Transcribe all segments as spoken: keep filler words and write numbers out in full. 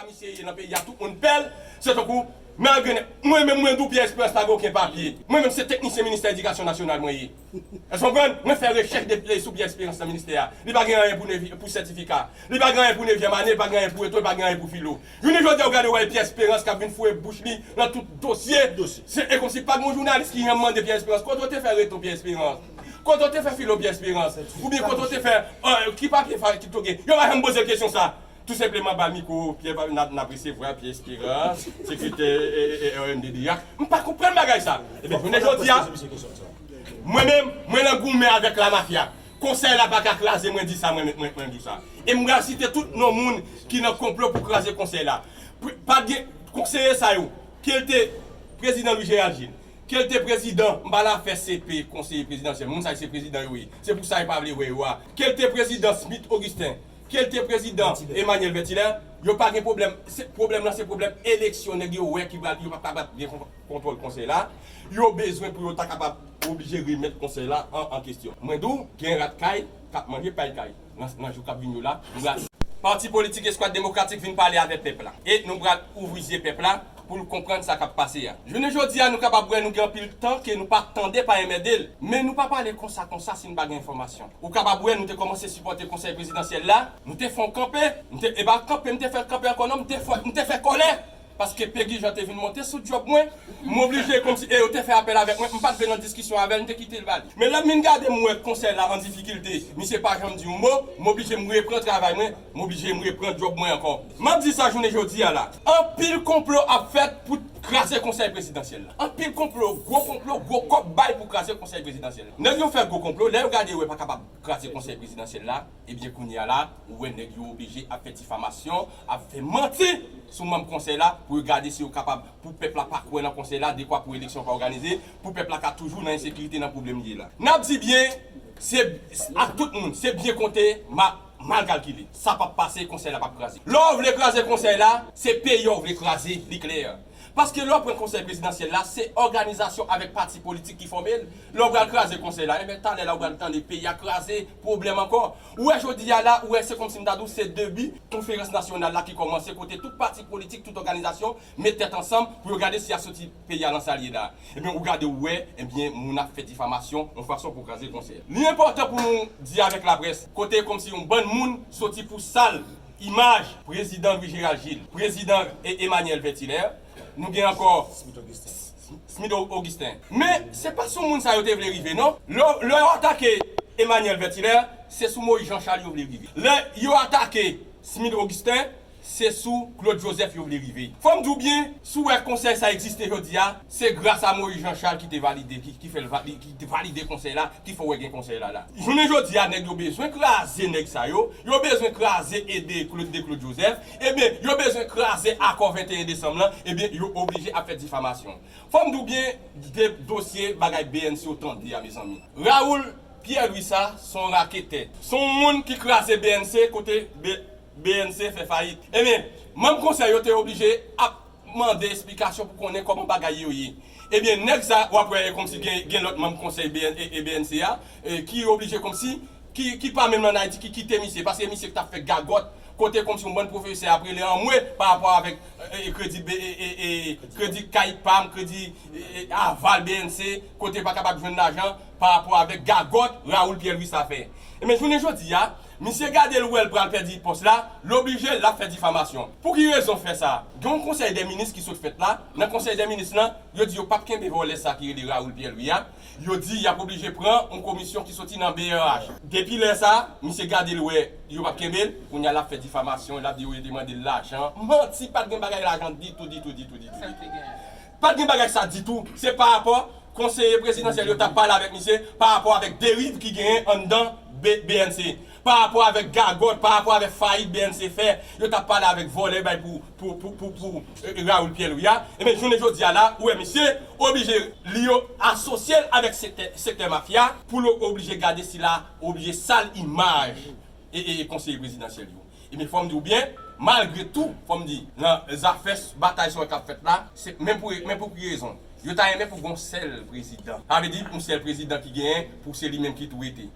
Misye ye nan peyi a, tout moun pè l. Se tankou, malgre nèg, mwen menm, mwen di w Pierre Espérance pa gen okenn papye. Mwen menm, se teknisyen ministè edikasyon nasyonal mwen ye. Èske w konprann? Mwen fè rechèch de, sou Pierre Espérance nan ministè a. Li pa gen anyen pou nevi-, pou sètifika. Li pa gen anyen pou nevyèm ane, li pa gen anyen pou retò, li pa gen anyen pou filo. Jounen jodi a, w gade, w wè Pierre Espérance k ap vin foure bouch li nan tout dosye. Se, e kòmsi pa gen yon jounalis ki janm mande Pierre Espérance, kote w te fè retò Pierre Espérance? Kote w te fè filo Pierre Espérance? Oubyen kote w te fè, euh, ki papye fa-, ki to gen? Yo pa janm poze l kesyon sa. Tou senpleman, ba mikwo, Pierre, n ap, n ap resevwa Pierre Espérance, sekretè, e, e, e, R N D D A. M pa konprann bagay sa. Ebyen, jounen jodi a, mwen menm, mwen nan goumen avèk lamafya. Konsèy la pa ka kraze, mwen di sa, mwen, mwen, mwen di w sa. E m pral site tout non moun ki nan konplo pou kraze konsèy la. P-, pa gen konseye sa yo, ke l te prezidan Louis Gérald Gilles, ke l te prezidan, m pa la fè C P, konseye prezidansyèl, moun sa yo se prezidan yo ye. Se pou sa yo pa vle wè yo a. Ke l te prezidan Smith Augustin, ke l te prezidan Emmanuel Vertilaire, yo pa gen pwoblèm. Se, pwoblèm nan se pwoblèm eleksyon, nèg yo wè ki pral, yo p ap kapab gen kon-, kontwòl konsèy la. Yo bezwen pou yo ta kapab oblije remèt konsèy la an, an kesyon. Mwen di w, gen rat kay k ap manje pay kay. Nan, nan jou k ap vin yo la, nou pral. Pati politik Eskwad Demokratik vin pale avèk pèp la. E nou pral ouvri zye pèp la pou l konprann sa k ap pase a. Jounen jodi a, nou kapab wè nou gen anpil tan ke nou pa tande pa enmède l. Men nou pa pale konsa konsa si n pa gen enfòmasyon. Ou kapab wè nou te kòmanse sipòte konsèy prezidansyèl la, nou te fè yon kanpe, nou te, e pa kanpe, m te fè l kanpe ankò non, m te fè, m te fè kòlè. Paske Pegi Jean te vin monte sou djòb mwen, m oblije kòmsi, e yo te fè apèl avèk mwen, m pa t vle nan diskisyon avè l, m te kite l ba li. Men lè m vin gade, m wè konsèy la an difikilte, misye pa janm di yon mo, m oblije m repran travay mwen, m oblije m repran djòb mwen ankò. M ap di sa jounen jodi a la. Anpil konplo ap fèt pou kraze konsèy prezidansyèl la. Anpil konplo, gwo konplo, gwo kòb bay pou kraze konsèy prezidansyèl la. Nèg yo fè gwo konplo, lè yo gade yo wè pa kapab kraze konsèy prezidansyèl la, ebyen kounye a la, ou wè nèg yo oblije ap fè difamasyon, ap fè manti sou manm konsèy la pou yo gade si yo kapab, pou pèp la pa kwè nan konsèy la, dekwa pou eleksyon pa òganize, pou pèp la ka toujou nan ensekirite, nan pwoblèm li ye la. N ap di byen, se ak tout moun, se byen konte, ma-, mal kalkile. Sa p ap pase, konsèy la p ap kraze. Lè w vle kraze konsèy la, se peyi a w vle kraze, li klè. Paske lè w pran konsèy prezidansyèl la, se òganizasyon avèk pati politik ki fòme l. Lè w pral kraze konsèy la, enben talè la w pral tande peyi a kraze, pwoblèm ankò. Ou wè jodi a la, ou wè se kòmsi m ta di w se debi konferans nasyonal la ki kòmanse kote tout pati politik, tout òganizasyon met tèt ansanm pou yo gade si y a soti peyi a nan sa l ye la. Ebyen ou gade ou wè, ebyen moun ap fè difamasyon yon fason pou kraze konsèy. Li enpòtan pou nou di avèk laprès, kote kòmsi yon bann moun soti pou sal imaj prezidan Louis Gérald Gilles, prezidan E-, Emmanuel Vertilaire, nou gen ankò Smith Augustin. Men se pa sou moun sa yo te vle rive non. Lè, lè yo atake Emmanuel Vertilaire, se sou Moïse Jean Charles yo vle rive. Lè yo atake Smith Augustin, se sou Claude Joseph yo vle rive. Fò m di w byen, si w wè konsèy sa egziste jodi a, se gras a Moïse Jean Charles ki te valide, ki, ki fè l vali-, ki te valide konsèy la, ki fè w wè gen konsèy la la. Jounen jodi a, nèg yo bezwen kraze nèg sa yo, yo bezwen kraze ede Claude de Claude Joseph, ebyen, yo bezwen kraze akò venteyen desanm lan, ebyen, yo oblije ap fè difamasyon. Fò m di w byen, de dosye bagay B N C yo tande a, mezanmi. Raoul Pierre Louis sa, se yon raketè. Se yon moun ki kraze B N C kote B-, B N C fè fayit. Ebyen, manm konsèy yo te oblije ap mande esplikasyon pou konnen kòman bagay yo ye. Ebyen, nèg sa, w ap wè e kòmsi gen, gen lòt manm konsèy B N, e, e B N C a, e, ki oblije kòmsi, ki, ki pa menm ann Ayiti, ki kite misye, paske misye ki t ap fè gagòt, kote kòmsi yon bann pwofesè ap rele anmwe pa rapò avèk, e, e, kredi B-, e, e, e, kredi Kayipam, kredi, e, e, aval B N C, kote pa kapab jwenn lajan pa rapò avèk gagòt Raoul Pierre Louis sa fè. Ebyen, jounen jodi a, misye gade l wè l pral pèdi pòs la, l oblije l ap fè difamasyon. Pou ki rezon fè sa? Gen yon konsèy dè minis ki sot fèt la, nan konsèy dè minis lan, yo di yo p ap kenbe vòlè sa ki rele Raoul Pierre Louis a, yo di y ap oblije pran yon komisyon ki soti nan B R H. Depi lè sa, misye gade l wè yo p ap kenbe l, kounye a l ap fè difamasyon, l ap di yo te mande l lajan. Manti, pa t gen bagay lajan ditou, ditou, ditou, ditou, ditou. Pa t gen bagay sa ditou. Se pa rapò konseye prezidansyèl yo t ap pale avèk misye pa rapò avèk deriv ki genyen anndan B-, B N C. Pa rapò avèk gagòt, pa rapò avèk fayit B N C fè, yo t ap pale avèk vòlè bay pou, pou, pou, pou, pou, e, e, Raoul Pierre Louis a. Ebyen, jounen jodi a la, ou wè misye oblije li yo asosye l avèk sektè, sektè mafya pou l oblije gade si l a oblije sal imaj e, e, e konseye prezidansyèl yo. Ebyen, fò m di w byen, malgre tou, fò m di, nan zafè s-, batay sa yo k ap fèt la, se menm pou, menm pou ki rezon. Yo ta renmen pou gon sèl prezidan. Sa vle di, yon sèl prezidan ki genyen pou se li menm ki tou rete.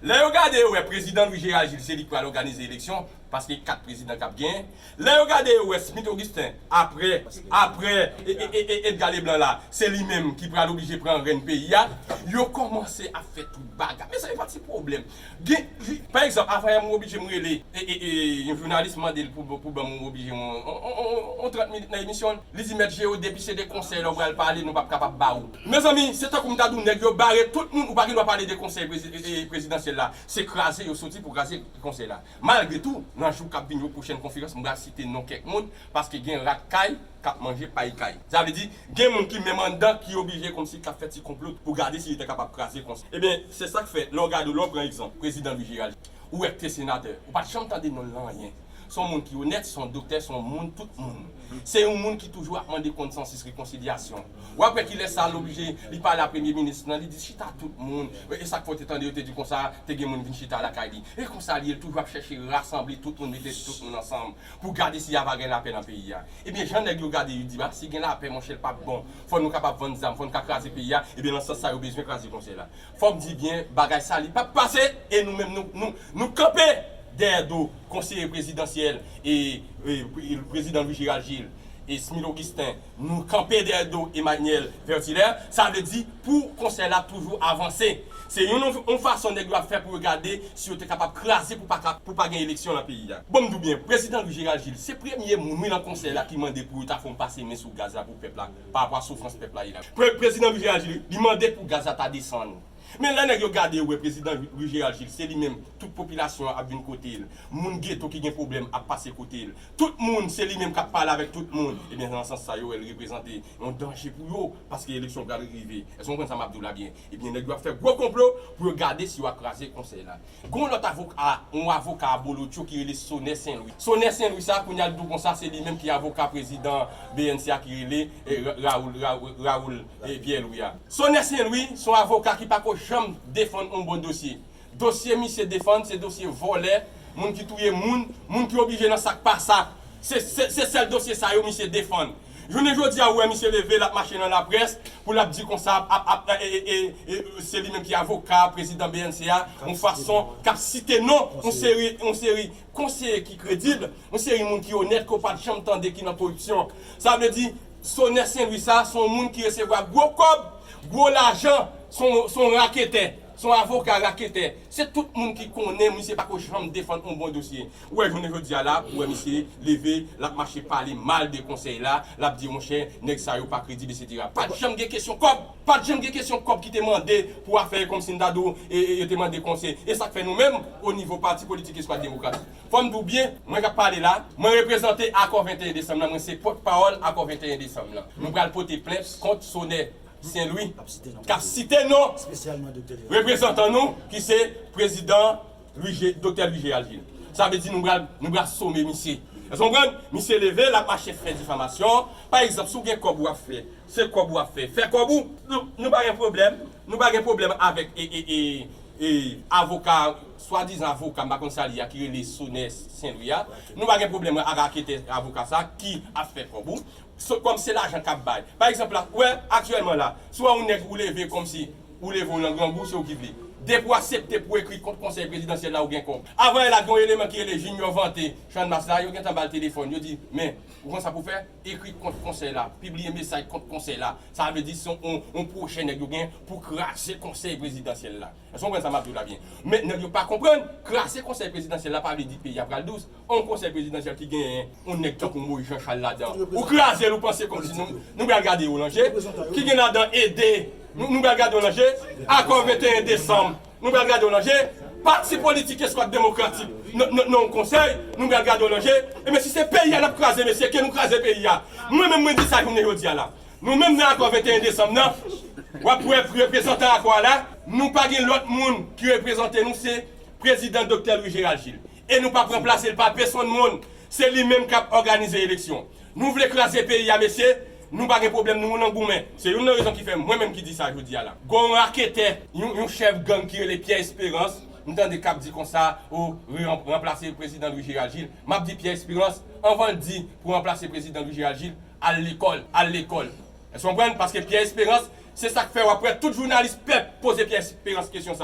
Lè yo gade, yo wè prezidan Louis Gérald Gilles, se li k pral òganize eleksyon, Paske kat prezidan k ap genyen. Lè yo gade, yo wè Smith Augustin, apre, apre e, e, e, e, Edgar Leblanc la, se li menm ki pral oblije pran rèn peyi a. Yo kòmanse ap fè tout bagay. Mezanmi, pa ti pwoblèm. Gen, li, pa egzanp, avan yè m oblije m rele e, e, e, yon jounalis, mande l pou, pou ban m oblije yon, yon, yon, yon, yon trant minit nan emisyon l. Li di, "Mèt Jero, depi se de konsèy la w pral pale, nou p ap kapab ba ou." Mezanmi, se tankou m ta di w, nèg yo bare tout moun, ou pa gen dwa pale de konsèy prezi-, e, e, prezidansyèl la. Se kraze yo soti pou kraze konsèy la. Malgre tou, nan jou k ap vini yo, pwochèn konferans, m pral site non kèk moun, paske gen rat kay k ap manje pay kay. Sa vle di, gen moun ki menm anndan ki oblije kòmsi k ap fè ti konplo pou gade si yo te kapab kraze konsèy. Ebyen, se sa k fè, lè w gade, lè w pran egzanp, prezidan Louis Gérald, ou wè k te senatè, ou pa t janm tande non l nan anyen. Se yon moun ki onèt, se yon doktè, se yon moun tout moun. Se yon moun ki toujou ap mande konsansis, rekonsilyasyon. W ap wè kilès sa l oblije, li pale a premye minis lan, li di chita tout moun. E sa k fè w te tande yo te di konsa, te gen moun vin chita lakay li. E konsa li ye, l toujou ap chèche rasanble tout moun, mete tout moun ansanm pou gade si y a va gen lapè nan peyi a. Ebyen, jan nèg yo gade, yo di, ba, si gen lapè, monchè, l p ap bon. Fò nou kapab vann zam, fò nou ka kraze peyi a. Ebyen, nan sans sa, yo bezwen kraze konsèy la. Fò m di byen, bagay sa, li p ap pase. E nou menm, nou, nou, nou kanpe dèyè do konseye prezidansyèl e, e, e prezidan Louis Gérald Gilles e Smith Augustin, nou kanpe dèyè do Emmanuel Vertilaire, sa vle di pou konsèy la toujou avanse. Se yon, yon fason nèg yo ap fè pou yo gade si yo te kapab kraze pou pa ka, pou pa gen eleksyon nan peyi a. Bon, m di w byen, prezidan Louis Gérald Gilles, se premye moun, wi, nan konsèy la ki mande pou yo ta fè yon pase men sou gaz la pou pèp la, pa rapò a soufrans pèp la ye la. Pre-, prezidan Louis Gérald Gilles, li mande pou gaz la ta desann. Men lè nèg yo gade, yo wè prezidan Louis Gérald Gilles, se li menm, tout popilasyon an ap vin kote l. Moun geto ki gen pwoblèm ap pase kote l. Tout moun, se li menm k ap pale avèk tout moun. Ebyen, nan sans sa, yo wè l reprezante yon danje pou yo, paske eleksyon pral rive. Èske w konprann sa m ap di w la byen? Ebyen, nèg yo ap fè gwo konplo pou yo gade si yo a kraze konsèy la. Gen yon lòt avoka, yon avoka abolotcho ki rele Sonè Sen Lwi. Sonè Sen Lwi sa, kounye a l di w konsa, se li menm ki avoka prezidan B N C a ki rele, eh, Ra-, Raoul, Ra-, Raoul, eh, Pierre Louis a. Sonè Sen Lwi, se yon avoka ki pa ko janm defann yon bon dosye. Dosye misye defann, se dosye vòlè, moun ki touye moun, moun ki oblije nan sa k pa sa. Se, se, se sèl dosye sa yo misye defann. Jounen jodi a, ou wè misye leve, l ap mache nan laprès, pou l ap di konsa, ap, ap, e, e, e, e, se li menm ki avoka prezidan B N C a, yon fason k ap site non yon seri, yon seri konseye ki kredib, yon seri moun ki onèt, ke w pa t janm tande ki nan koripsyon. Sa vle di, Sonè Sen Lwi sa, se yon moun ki resevwa gwo kòb, gwo lajan, se yon, se yon raketè, se yon avoka raketè. Se tout moun ki konnen misye pa ko janm defann yon bon dosye. Ou wè, jounen jodi a la, ou wè misye leve, l ap mache pale mal de konsèy la, l ap di, monchè, nèg sa yo pa kredib, etsetera. Pa t janm gen kesyon kòb, pa t janm gen kesyon kòb ki te mande pou afè kòmsi m ta di w, e, e, yo te mande konsèy. E sa k fè nou menm, o nivo pati politik Espas Demokratik, fò m di w byen, mwen k ap pale la, mwen reprezante Akò venteyen desanm nan, mwen se pòtpawòl Akò venteyen desanm nan. Nou pral pote plent kont Sonè Sen Lwi, k ap site non reprezantan nou, ki se prezidan Louis Gé-, doktè Louis Gérald Gilles. Sa vle di nou pral, nou pral some misye. Èske w konprann? Misye leve, l ap mache fè difamasyon. Pa egzanp, si w gen kòb ou ap fè, se kòb ou ap fè. Fè kòb ou, nou, nou pa gen pwoblèm. Nou pa gen pwoblèm avèk, e, e, e, e, avoka, swadizan avoka, m pa konn sa li ye a, ki rele Sonè Sen Lwi a. Nou pa gen pwoblèm ak raketè avoka sa ki ap fè kòb ou. So, kòm se lajan k ap bay. Pa egzanp la, ou wè, aktyèlman la, si w wè yon nèg ou leve kòmsi ou leve w nan grangou, se ou ki vle. Depi w aksepte pou w ekri kont konsèy prezidansyèl la, ou gen kòb. Avan yè la, gen yon eleman ki rele Junior Vante, Channmas la, yo gentan ba l telefòn. Yo di, men, ou konn sa pou w fè? Ekri kont konsèy la, pibliye mesaj kont konsèy la. Sa vle di se yon, yon pwojè nèg yo gen pou kraze konsèy prezidansyèl la. Èske w konprann sa m ap di w la byen? Men nèg yo pa konprann, kraze konsèy prezidansyèl la pa vle di peyi a pral dous. On konsèy prezidansyèl ki genyen on nèg tankou Moïse Jean Charles ladan. Ou kraze l, ou panse kòmsi nou, nou pral gade yo nan je. Ki gen ladan ede, nou, nou pral gade yo nan je. Akò venteyen desanm, nou pral gade yo nan je. Pati politik Espas Demokratik, nan, nan, nan konsèy, nou pral gade yo nan je. Ebyen, si se peyi a n ap kraze, mesye, ke nou kraze peyi a. Mwen menm, mwen di sa jounen jodi a la. Nou menm nan Akò venteyen desanm nan, w ap wè reprezantan Akò a la, nou pa gen lòt moun ki reprezante nou, se prezidan doktè Louis Gérald Gilles. E nou p ap ranplase l pa pèsonn moun. Se li menm k ap òganize eleksyon. Nou vle kraze peyi a, mesye, nou pa gen pwoblèm, nou nan goumen. Se youn nan rezon ki fè mwen menm ki di sa jodi a la. Gon raketè, yon, yon chèf gang ki rele Pierre Espérance, m tande k ap di konsa, o, ran-, ranplase prezidan Louis Gérald Gilles. M ap di Pierre Espérance, anvan l di pou ranplase prezidan Louis Gérald Gilles, al lekòl, al lekòl. Èske w konprann? Paske Pierre Espérance, se sa k fè w ap wè tout jounalis pèp poze Pierre Espérance kesyon sa.